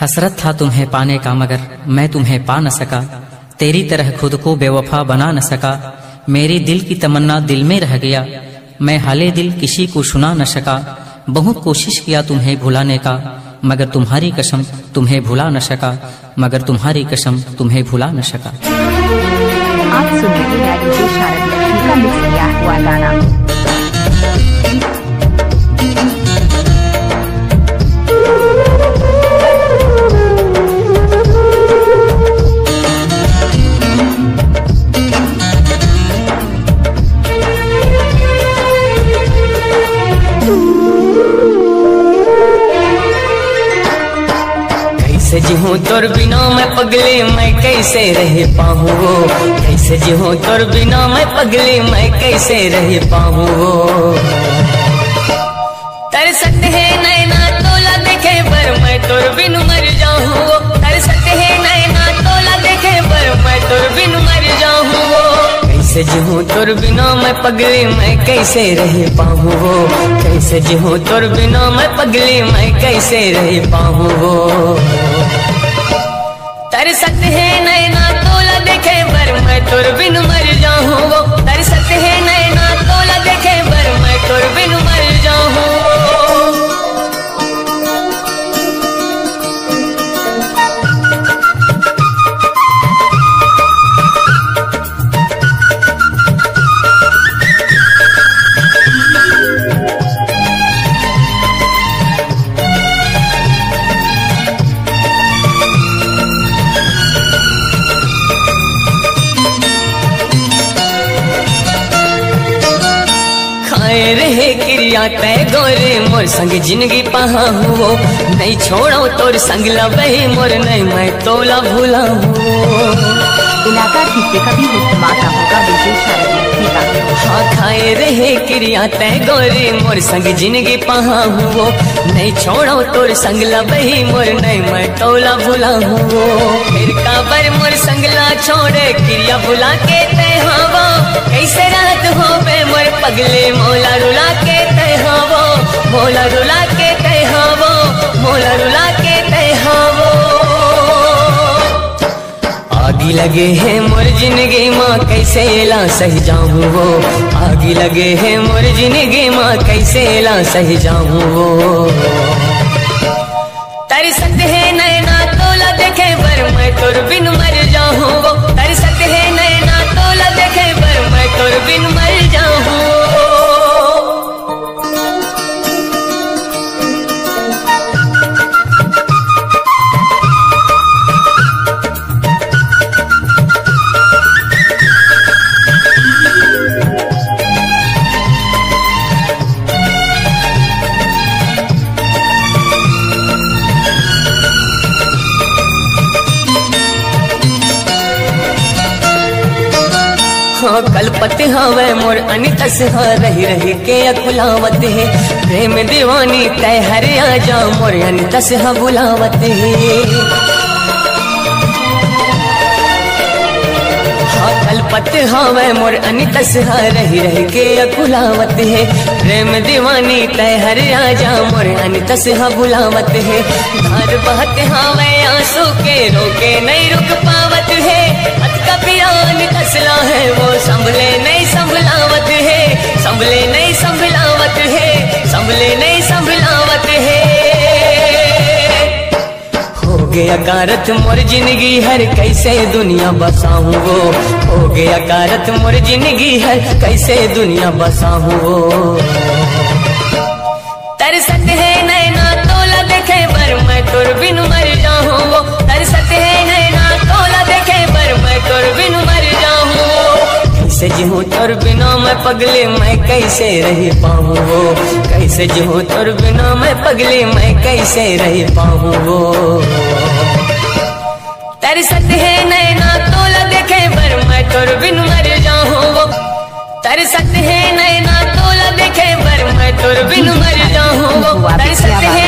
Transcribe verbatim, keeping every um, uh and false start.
हसरत था तुम्हें पाने का, मगर मैं तुम्हें पा न सका। तेरी तरह खुद को बेवफा बना न सका। मेरे दिल की तमन्ना दिल में रह गया। मैं हाले दिल किसी को सुना न सका। बहुत कोशिश किया तुम्हें भुलाने का, मगर तुम्हारी कसम तुम्हें भुला न सका, मगर तुम्हारी कसम तुम्हें भुला न सका। आप सुन रहे हैं डीजे शारद लक्ष्मी का मिक्स किया हुआ गाना। कैसे जीहूं तोर बिना मैं पगली, मैं कैसे रह पाहूं वो? कैसे जीहूं तोर बिना मैं पगली, मैं कैसे रह पाहूं वो? तरसत हे नैना तोला देखे बर, मैं तोर बिन मर जाहूं वो। तरसत हे नैना तोला देखे बर, मैं तोर बिन मर जाहूं वो। कैसे जीहूं तोर बिना मैं पगली, मैं कैसे रह पाहूं वो? कैसे जीहूं तोर बिना मैं पगली, मैं कैसे रह पाहूं वो? तरसत हे नैना तोला देखे बर, मैं तोर बिन मर जाहूं वो। तरसत हे नैना तोला देखे बर, मैं तोर बिन मर जाहूं वो। खाए रहे किरिया तय गोरे, मोर संग जिंदगी पहा हुओ। नहीं छोड़ो तोर संग लबही मोर, नहीं मैं तोला भूला हुओ। इलाका ठीक से कभी मुक्त माता होगा, बिल्कुल शायद ठीक है। हाँ, खाए रहे किरिया तय गोरे, मोर संग जिंदगी पहा हुओ। नहीं छोड़ो तोर संग लबही मोर, नहीं मैं तोला भूला हुओ। फिर काबर मोर संग ला छोड़े, किरिया भुला के तय हावो। कैसे रात होवे मोर पगले, मोला रुला के तय हावो। मोला रुला के तय हावो। मोला रुला के तय हावो। आगी लगे हे मोर जिंदगी मा, कैसे ला सही जाहूं वो। आगी लगे हे मोर जिंदगी मा, कैसे ला सही जाहूं वो। तरसत हे नैना तोला देखे बर, मैं तोर बिन मर जाहूं वो। तरसत हे नैना तोला देखे बर, मैं तोर बिन मर जाहूं वो। हाँ, कलपत हावै मोर अनितस हा, रही रही के अकुलावत हे। प्रेम दीवानी तै हर आजा, मोर अनितस हा बुलावत हे। हाँ, कलपत हावै मोर अनितस हा, रही रही के अकुलावत हे। प्रेम दीवानी तै हर आजा, मोर अनितस हा बुलावत हे। धार बहत हावै आंसू के, रोके नहीं रुक पावत हे। अतका पिया अनितस ला है वो, संभले नहीं संभलावत हे। संभले नहीं संभलावत हे। संभले नहीं संभलावत हे। हो गया कारत मोर जिंदगी हर, कैसे दुनिया बसाहूं वो। हो गया कारत मोर जिंदगी हर, कैसे दुनिया बसाहूं वो। तरसत हे नैना तोला देखे बर, मैं तोर बिन मर जाहूं वो। तरसत हे नैना तोला देखे बर, मैं तोर बिन मर जाहूं वो। कैसे जीहूं तोर बिना मैं पगली, मैं कैसे रह पाहूं वो। कैसे जीहूं तोर बिना मैं पगली, मैं कैसे रह पाहूं वो। तरसत हे नैना तोला देखे बर, मैं तोर बिन मर जाहूं वो। तरसत हे नैना तोला देखे बर, मैं तोर बिन मर जाहूं वो। तरसत हे